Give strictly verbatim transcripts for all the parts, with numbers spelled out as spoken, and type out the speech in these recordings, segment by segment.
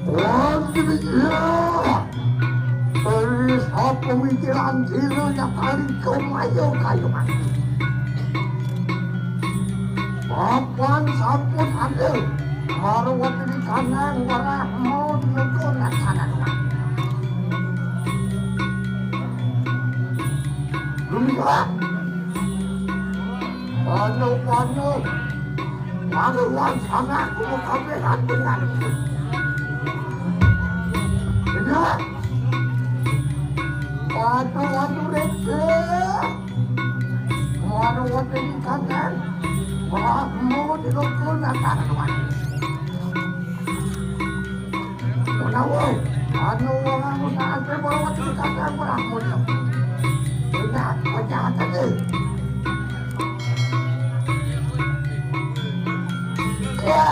Wong iki ya. Terus apa mikiran dina nyakali kemayo kayo mati. Papan sampun adil. Marwati di kandang warah mau dilengkon laksana doang. Dunia. Panu-panu. Panu laksana aku kabeh dengan. Iya. Panu-panu reke. Panu-panu di kandang. Warah mau dilengkon laksana doang. Menawa anu wong anu tak ate bawa kita tak berapa dia. Tidak, macam apa dia? Ya.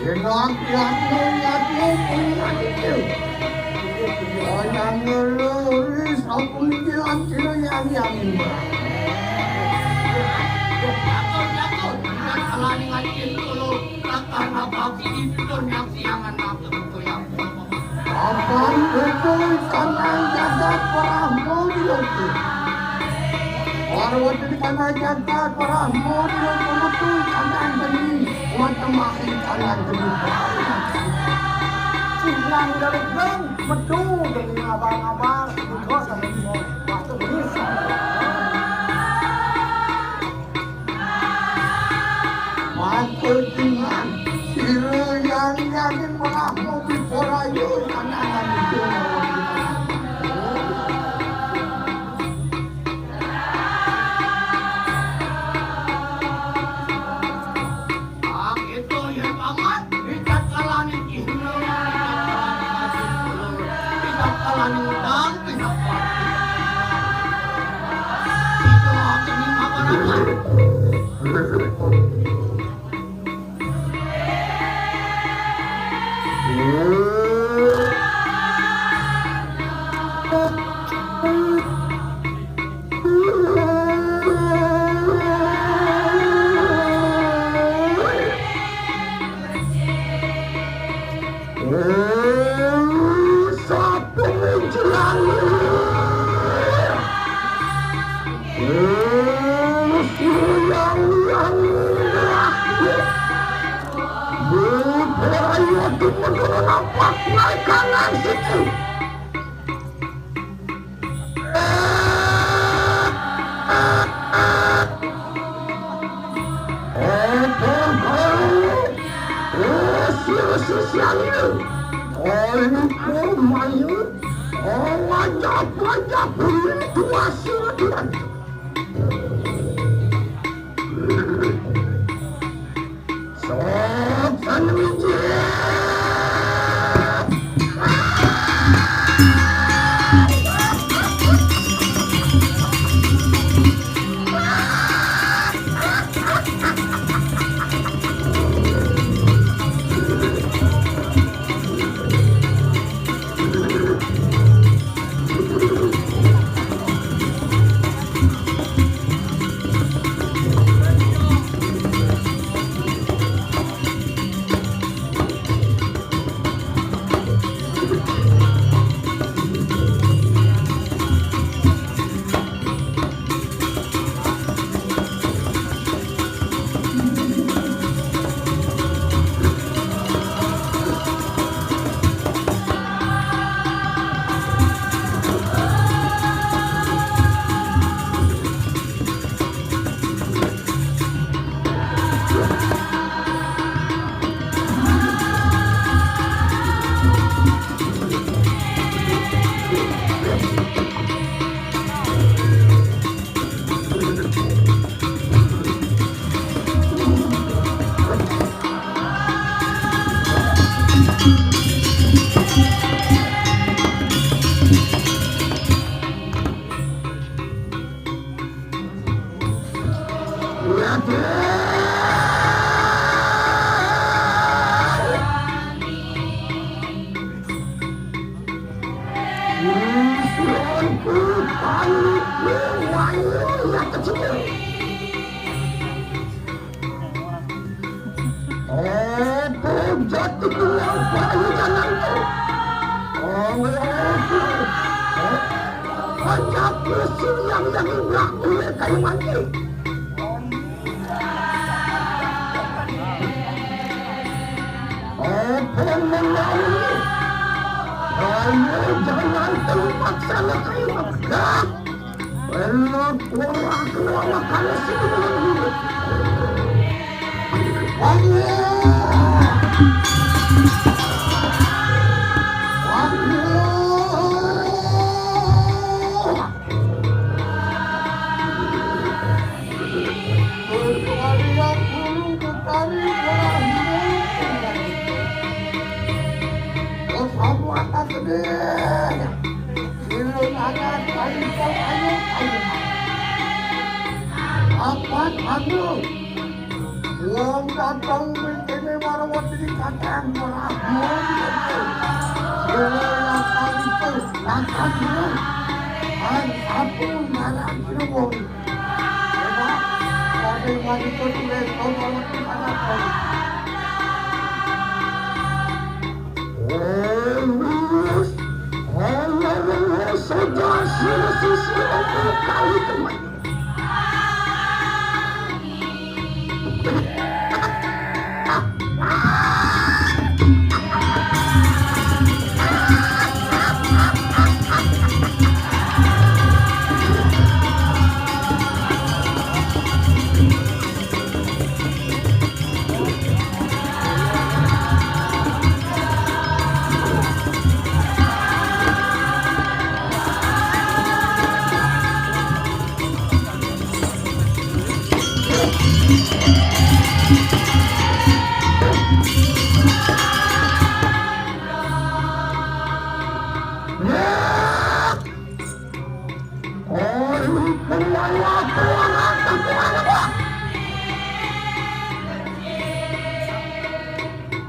Dengan tiang nyati pun nyati. Kanyang ngeluris ampun tiang tino yang yang imbang. Jatuh, jatuh. Dengan salah dengan cinta lo. Takkan apa sih itu yang siangan aku yang Apan betul tanang jagat Brahmo diloku. Parwati tanang jagat Brahmo diloku betul tanang geni. Watemahi tanang geni. Cinang dari geng, metu geni ngabar-ngabar, juga sama waktu bisa. Matur tingan, sira yang yakin menawa piporayu sanangan itu. Itu yang amat, di tatkala ni kihina, di tatkala ni ngedang, di tatkala ni itu akan ni apa-apa. Sapa ngincilani? Suyang-yang. Budaya tumedun napak naik kanan situ. Apa jati kula bayi jangan tu? Oh, apa? Apa jati siang yang ibrah kula kayu mandi? Apa menawi? Kayu jangan terpaksa kayu megah. Elok ora kena makan sing. Apat anu wong dateng mrikene marang Dikatakan murah, murah. Sila yang paling tu, akan dulu. Hai, apa marah dulu? Sebab, pada hari tu tulis, kau bawa tu pada kau. Halus, halus, saudara sila sisi, aku kali kemana?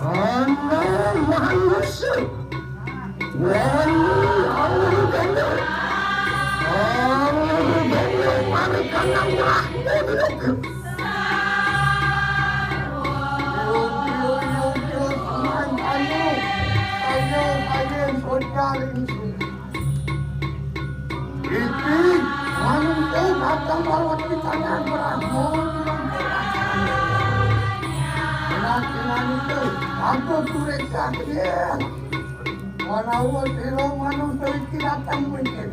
Anak manusia. Wani auru gandul. Auru gandul mari kanang rahmu duduk. Iki manusia datang lewat di tangan rahmu. Kenapa itu? Aku turut sakit. Wanawa sira manusa iki dateng mungkin.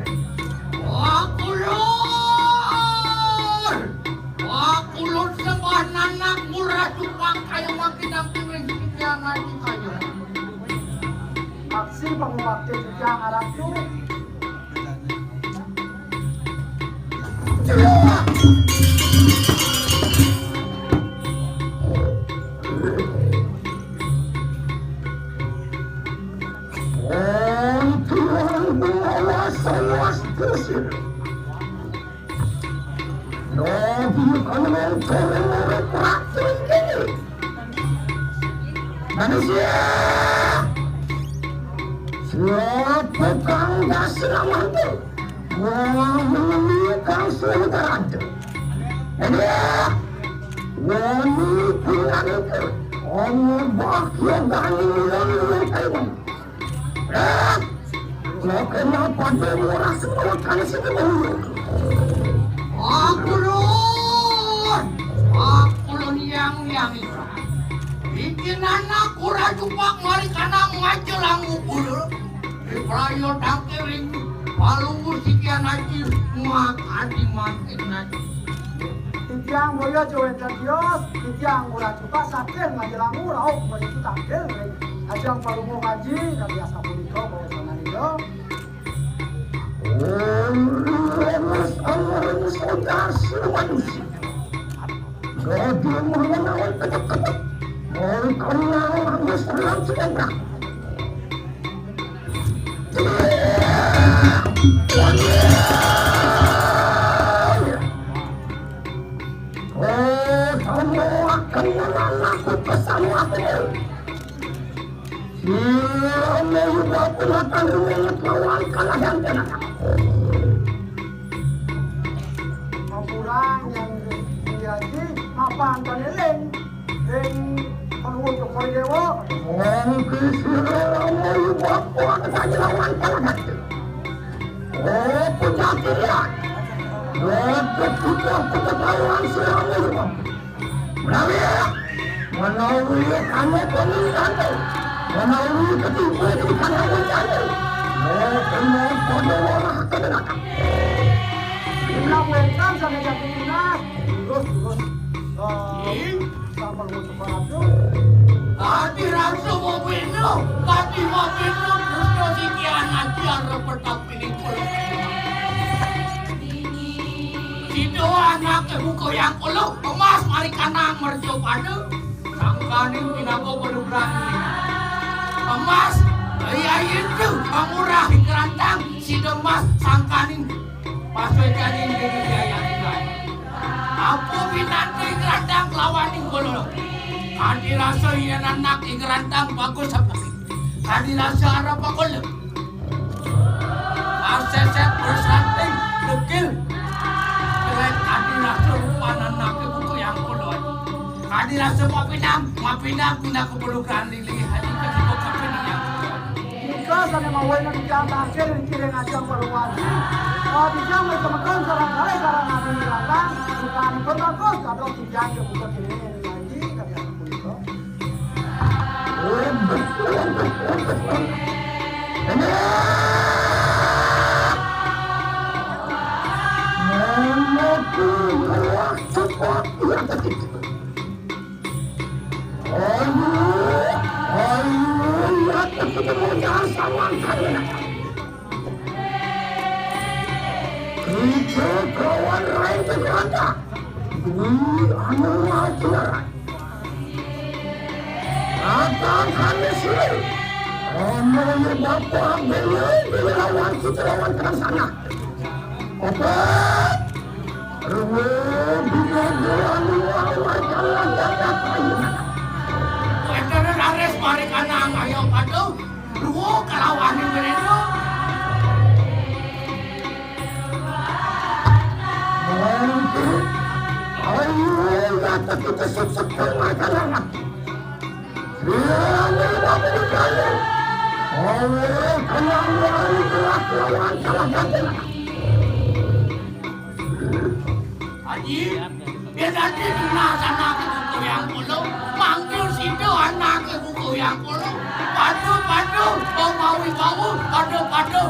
Wah, kulun! Wah, kulun sembah nanak murah jupang kaya mangkin piring sing jangan kaya. Aksi pangumate sejang aratu. Nabi Anom turun murid praktik ini. Manusia, siapa kang dasar amantu? Wah, mengenai kang sudah ada. Jadi, wani pilihan itu. Omo bakyo gani mulia mulia kaiman. Eh, lo kenapa demo rasa makan sini mulia? Aku lun, aku lun yang yang itu. Bikin anak kurang cupak mari kana ngajelang ngubul. Ibrayo dangkiring, paluwur sikian aji, makadi mangkin aji. Titiang boya jawenta kios, titiang ora cuka saking ngajelangu rauh menuju tampil ring ajang palungguh aji, kadi asapunika bawasananira. Ora mas amareng saudara manusia. Gagah mengenal ketek-ketek. Mau kenal mas orang seketek. Oh, kamu akan mengalahku bersama aku. Sira melu bapa makan rumenget lawan kaladan tenan. Ampurang yang diaji mapan paneling ring Palungguh Cokor Dewa. Mungkin sira melu bapa makan lawan kaladan. Oh, penyakit ya. Rodo kita pengetahuan sira melu bapa. Menawi, menawi kamu pemimpin, menawi ketipu di kalangan kami, mau kena pada warah ke neraka. Inilah wénten sané jatuh tunas, terus, terus, eh, sampun ngucap ratu. Adi rasa mau beno, adi mau beno, terus terus iki anak dia repet. Sida anake buka yang kula, emas mari kanang mercapada, sangkaning pinaka panugrahan. Emas, yayin tu, pangurah ing kerantang, sida emas sangkaning paswejaning dene jaya. Apa pinantu ing kerantang kelawaning kula? Kadi rasa yén anak ing rantang bagus apa? Kadi rasa arep apa kula? Asesep bersanting dekil. Jelek kadi rasa rupan anake buku yang kula. Kadi rasa mapinang, mapinang pindah ke bulu grandi. Nika sané mawéna titiang taksih ring kiring ajeng Parwati. Ah, titiang meh semeton sareng kalih sareng adi nirata, bukan pun bagus, kadang titiang ya bukan kiring lagi, kadang punika. Ayo, ayo, ya, kita mau jangan sama kalian. Kita kawan lain ke keranda. Ini anu lagi. Akan kami sini. Amal bapa bela, bela lawan kita lawan kerana sana. Apa? Ruwo bina jalan luar wajalan jagat ayu. Wénten raris mari kanang ayo padu. Ruwo kalawaning menéno. Mangke ayo kata kita sukses kalawaning. Awe kanang mari kelawan kalawaning. Aji, yén dadi tunas anake buku yang puluh, manggil sida anake buku yang puluh. Padu, padu, oh mawi, mawi, padu, padu.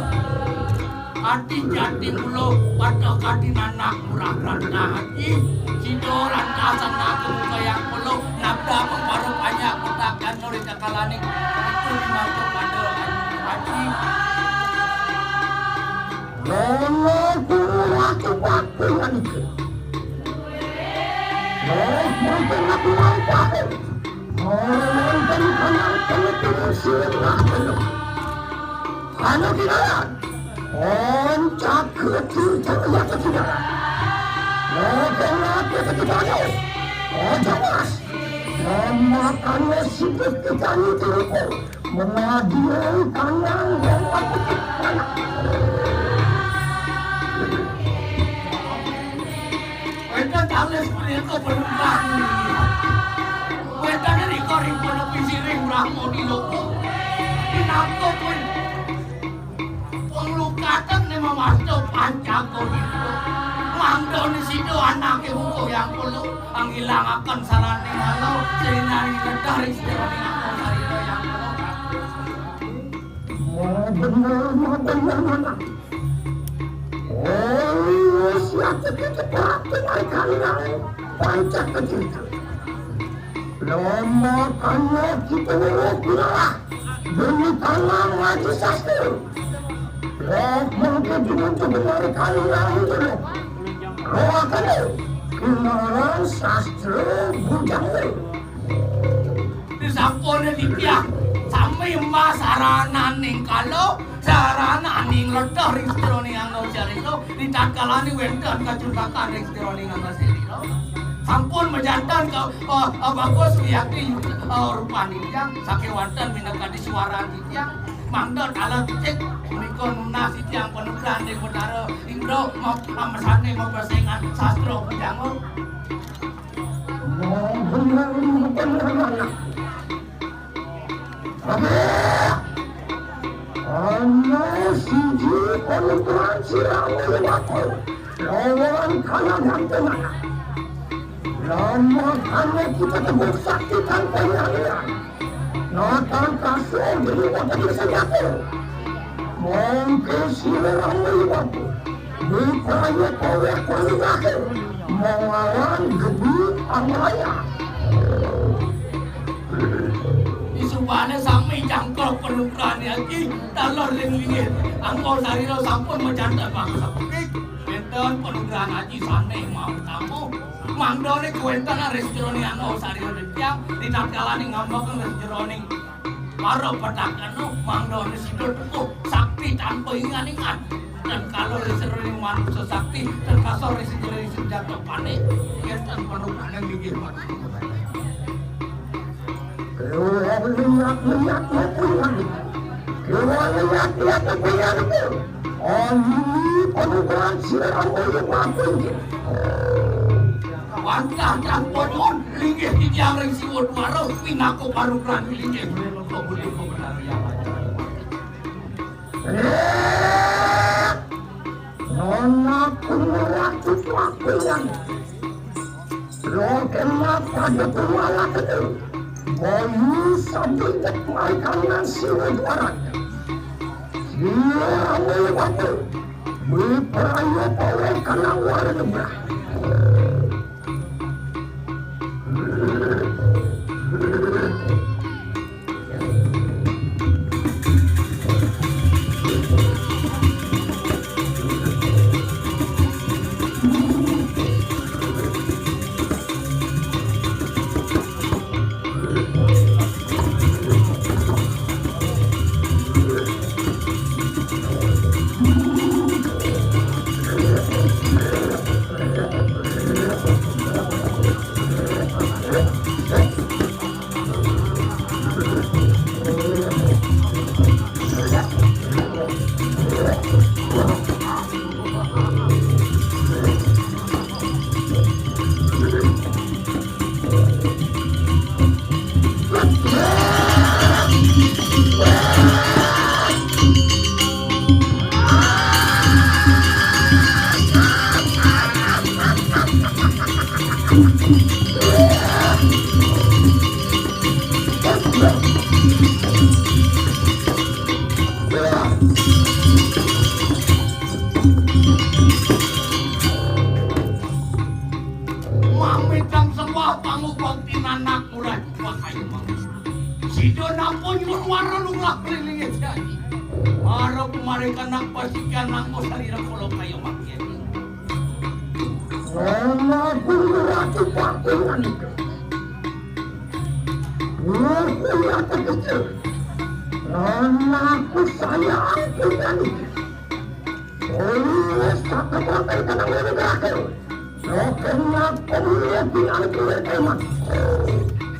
Ati jati mula, pada kadi nanak murah rantah Aji. Sida rantah anake buku yang puluh, nabda mengbaru banyak kotak janur di cakalaning. Itu dimaksud pada Aji. Lolo kuruwatu pakulan iki. Roh mungkin aku lampahin. Moro wonten kanang pengetungan siwet rakyat. Anu kinalan. Oncak kecil jatuh jatuh kinalan. Roh kena kecil jatuh. Oncak mas. Mamakannya sibuk kita ngitir. Menadi kanang. Wénten kalis punika berubah. Wénten rika ripun pisiring Brahmadi loko. Pinangka pun panglukaten ning mamasta pancaka wita. Mangdane sida anake buku yang puluh, anggilangaken sarane malu, srinani ledar ing sira sarira yang puluh. Bener, bener, bener. Oh, siapa kita berarti mereka yang pancak kecil. Lama kanya kita ngurus gula. Demi tangan ngaji sastra. Roh mangke dimuncul benar kali yang dulu. Roh akan kenalan sastra bujang. Disampun titiang sami mas sarananing kala, sarananing ledha ring setroning angga carita, ritatkalaning wénten kacundakan ring setroning angga sarita. Sampun majanten ka, eh, eh, bagus wiakti, eh, rupan titiang, sakéwanten minakadi suaran titiang. Mangda taler titik punika nunas titiang panugrahan ring Betara Indra, map-, amesane mapesengan sastra pujangga. Ana siji panugrahan sira lawan kalagan tenang. Lama kami kita teguh sakti tanpa nyalian. Natang kasih diri wakil senjata. Mungkin sira ramai waktu. Bukannya kau yang paling akhir. Melawan gedung Amraya. Isubane sami jangkep penugrahan Aji, taler ring linggih. Angkol sarira sampun majanten bangsa putih. Wénten penugrahan Aji sane mau tamu. Mangdane kuwénten ring jeroning angkol sarira titiang, ritatkalaning ngambekan ring jeroning para petaka, mangdane sida tukuh sakti tanpa ingan-ingan. Dan kalau ring jeroning manusa sakti, dan kasor ring jeroning senjata panik, wénten penugrahan linggih manusa. Lihat-lihat, lihat-lihat. Lihat-lihat, lihat-lihat. Oh, ini penugaran si Rambo yang bagus. Wantah dan podon, linggih di tiang ring siwa duara, pinaka parugrahan linggih. Nona kumuratu pakuyan. Lo kena pada kumala kena. Bayu sabun tek maikan nasi waduaran. Sila ambil waktu. Berperaya pawai kanang warna berah. Mamitang sembah pangubang tinanak murah jubah kayu mangga. Sida nampun nyuruh wara lunglah kelilinge jani. Para pemarikan nak pasikian nangko salira kula kayu mangga. Ana aku ngerati patungan itu. Aku nyata kecil. Ana aku sayang punya itu. Oleh saka pakai tanang lele gerakel. Roken aku mulai punya itu emang.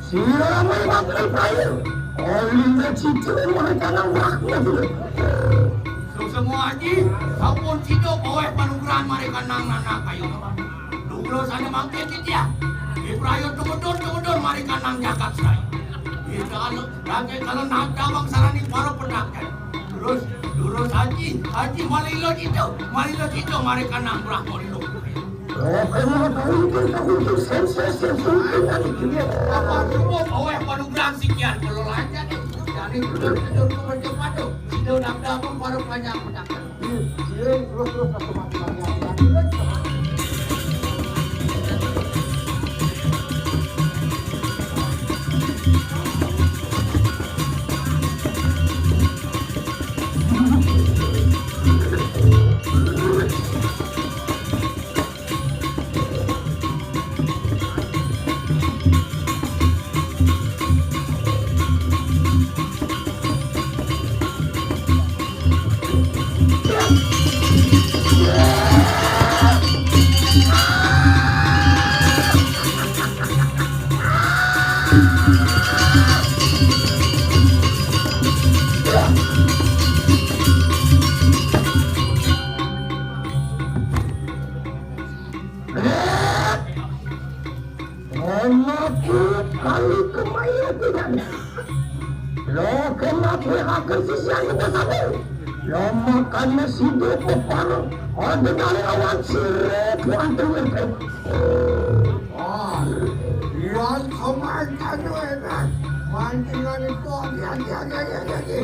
Sira memang kayu. Oleh cicil mereka nang waktu dulu. Suksema Aji, sampun sida paweh panugrahan mareka nang nanak kayu. Nugroh sane mangke titiang. Ibraya tumedun-tumedun mareka nang jagat saya. Ida anu, rakyat kalau nang dawang sarani para pendakian. Terus, terus Aji, Aji malila kita, malila kita mareka nang Brahma lilo. Apa semua paweh panugrahan sikian kalau lancar nih. Jadi, terus, terus, terus, terus, terus, sida nang dawang para panjang pendakian. Anakku kali kemaya tidak. Lo kena pihak sisian kita satu. Lo makannya sido kepala. Ada dari awal sirip wantu itu. Oh, yang kemarin tadi enak. Mantingan itu lagi, lagi, lagi, lagi, lagi.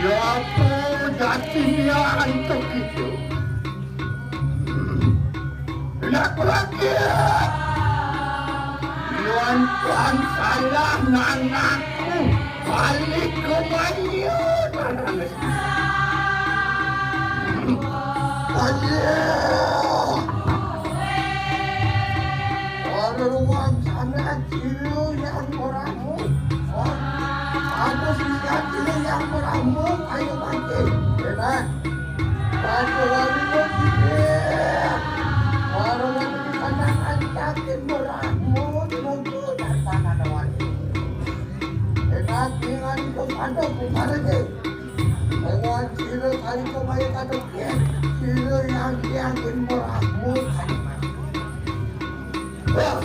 Siapa jati niat untuk itu? Nak lagi. Tuan-tuan salah nanaku. Balik ke mana? Ayo. Orang ruang sana cilu yang berambut. Aku sisa cilu yang berambut. Ayo bangkit. Enak. Batu wali lo sini. Orang lagi sana antakin berambut. Mungkin dari sana ada wali. Enak dengan itu ada bukan aja. Dengan cilu kali kebaya kata. Cilu yang yakin berambut. Wah,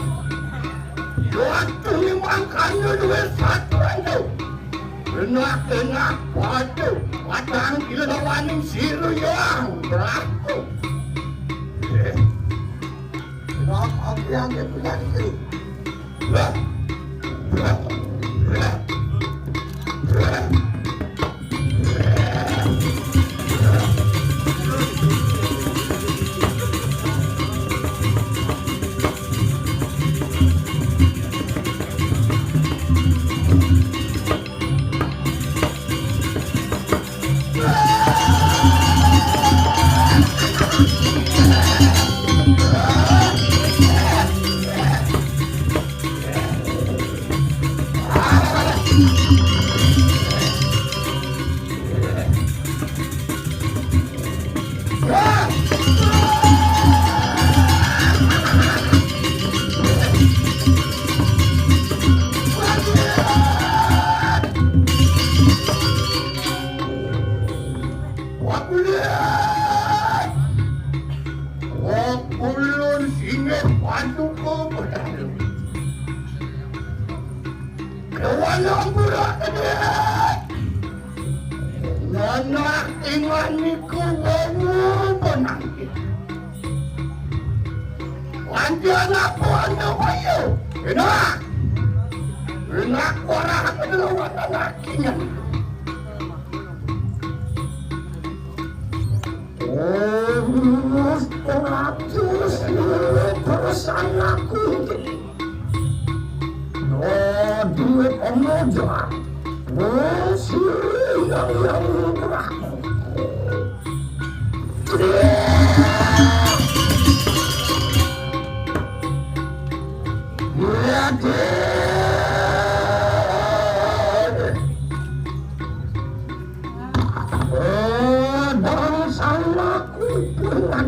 waktu memang kanu duwe satu itu. Kena-kena batu, padang gila lawaning siru yang berlaku. Eh, kenapa aku yang dia punya itu? Wah, wah, wah. Wakulun! Wakulun singgih paduka Betara. Kewan ampura kedek. Nanak ingan niku wau penangkit. Panjang apa anda bayu? Enak. Enak warah kedelawan anak ingan. Oh, terus, terus, terus anakku. Oh, dia pemuja. Oh, si yang yang murah. Padang salah kumpulan.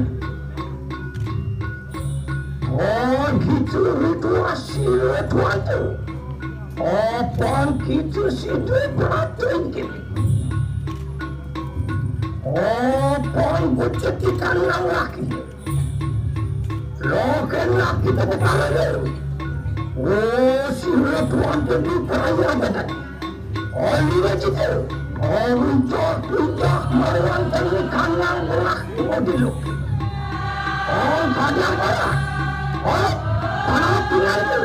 Oh, gitu rituasi tuan tu. Apa kita sidu berapa tinggi? Apa kita nang laki? Lo kena kita bertahan. Oh, si tuan tu di perayaan. Oliwet itu, oh, runcak-runcak mawonten kanang belah modelo. Oh, kadang parah. Oh, parah pinantu.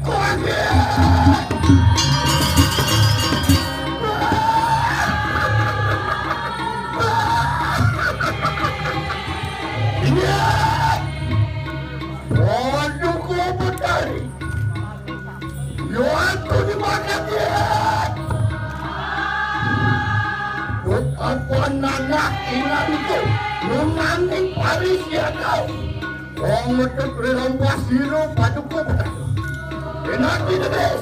Kaget. Iya. Waduh, kau bertarik. Yo, aku di mana dia? Yo, apa nana ingat itu? Nunaning Paris ya kau. Wong metu rerompas siro paduka petang. Enak di tetes.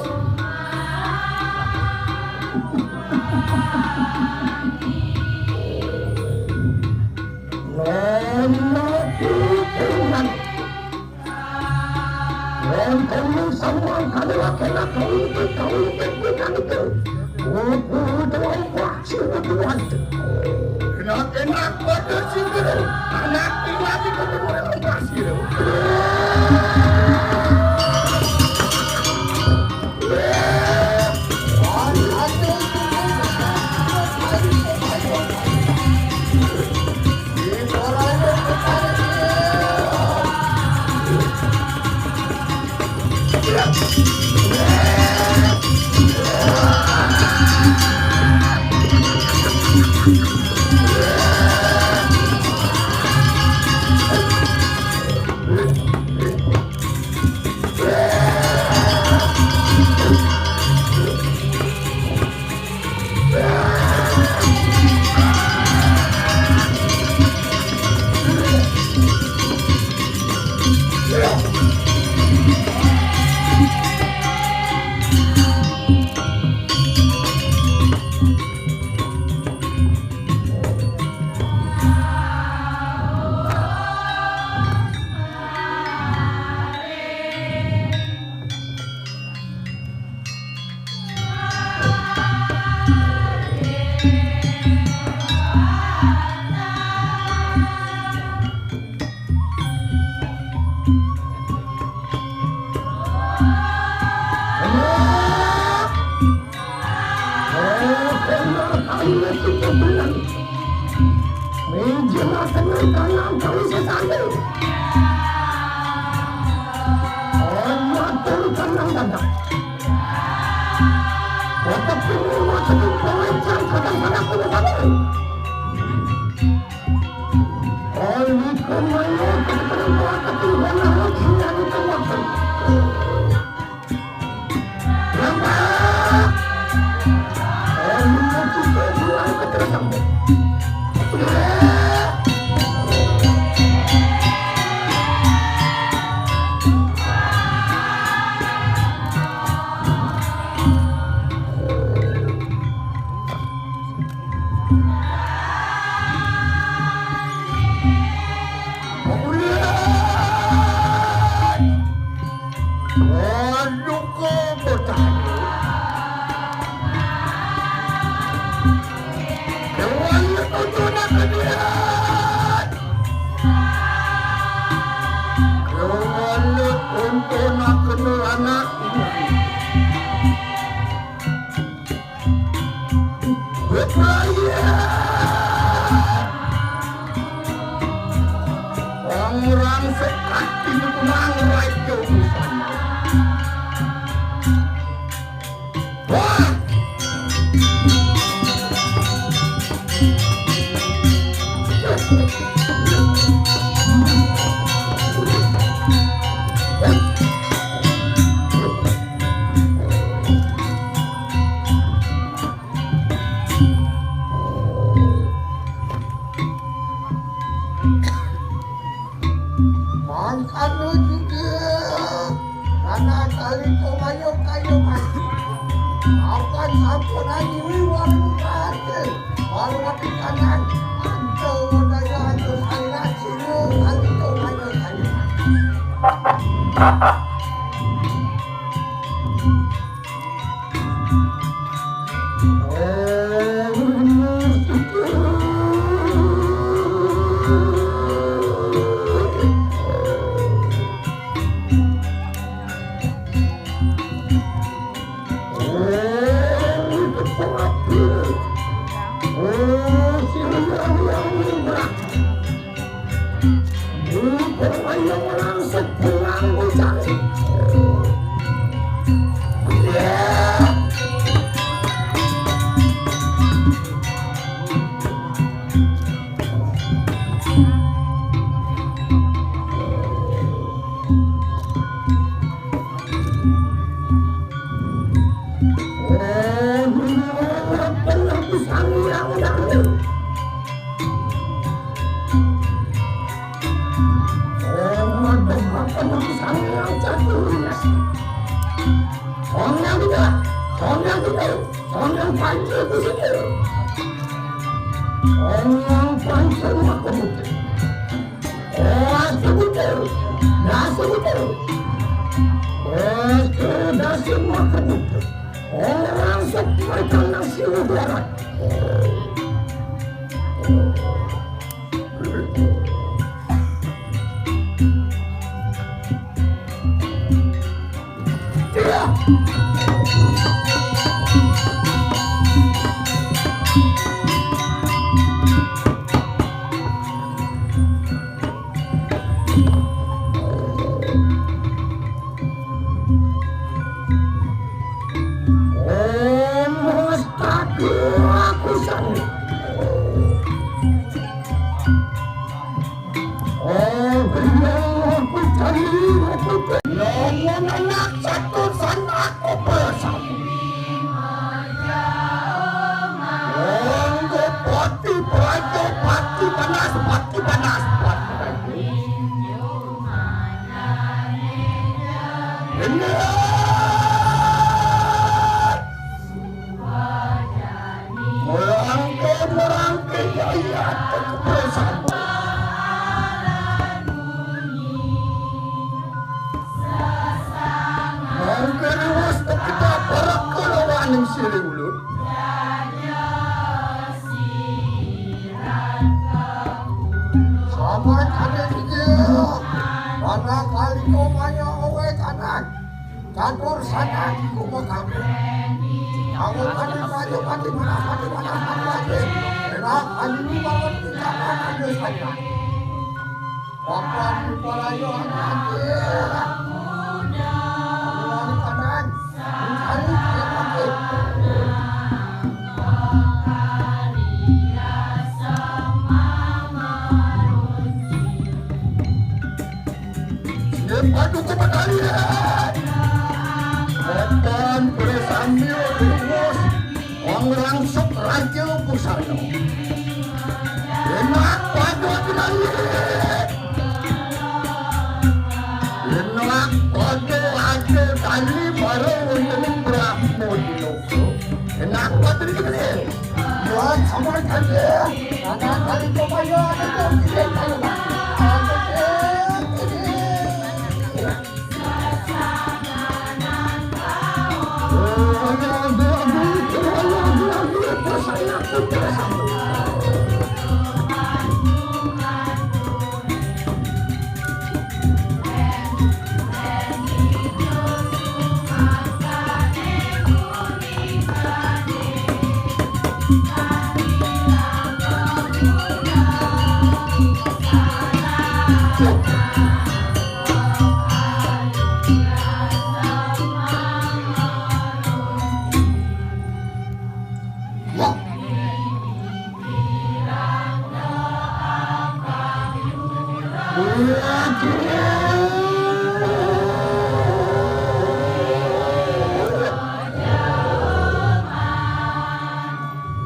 Nana itu ingat. Wonten samuang kaliwat kena kawingkit, kawingkit, kawingkit. Wuku tuwampak sira tuwante. Kena-kena pada sira. Anak tinggal di kota Pasir. Meja makan makanan kami sesatu. Amat turut kandang kandang. Otak ini mau sedikit pengajar kadang-kadang punya kami. Oli kemayo kadang-kadang bawa ketinggalan lagi yang itu waktu. Aduh, kok bertahan? Kewalet untuk nak kena. Kewalet untuk nak kena anak ini. Beraya. Orang sekat ini kurang raja di sana. Wah! Mangkana juga, anak kali komayo kayo mati. Apan sampun anjuri warung kahasil, warung api kanan, anto wadaya anto salira sira, anto kayo kayo mati. Orang yang tidak, orang yang tidak, orang yang pancing di sini. Orang pancing maka butuh. Oke, betul. Dasar betul. Oke, dasar maka betul. Orang seperti nasi udara. Om Hostapira Kusani. Om Hriya Kucani Kucani. Namo nanak satu sanak operasi. Om Gopati Prajo Pati Panas Pati Panas Pati. Ini merangke merangke jaya kepresan. Mangke riwus kita para kelawaning siri ulun. Sahabat ada tiga. Mana kali kau banyak awet anak. Catur sana di kubu kami. Aku kami maju mati mana mati mana mati mati. Enak kami ini bangun di kanan ada saya. Papan di palayo anak. Aku lari kanan. Mencari dia mati. Nggih, paduka betari. Papan bersami rumus, wong rangsuk raja busana. Enak pada kenali. Enak pada ada kali baru wonten Brahmo di loko. Enak pada kenali. Buat sama saja. Anak kali kau bayar itu kita kalau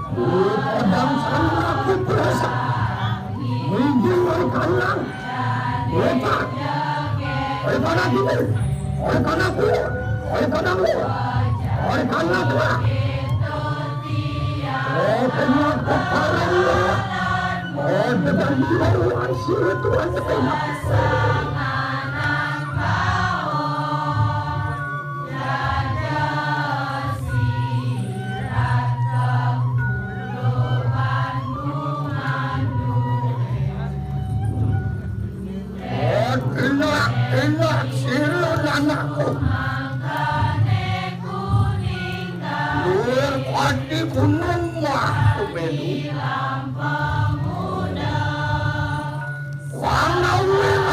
Padang sana aku berasa. Mungkin oleh kandang. Oleh kandang ini. Oleh kandang kulit. Oleh kandang luar. Oleh kandang tengah. Oh, penyakit parahnya. Oh, dengan dua ruang sirih Tuhan terima. Enak, enak, sira anakku. Luwih pati gunung mah melu. Ana wit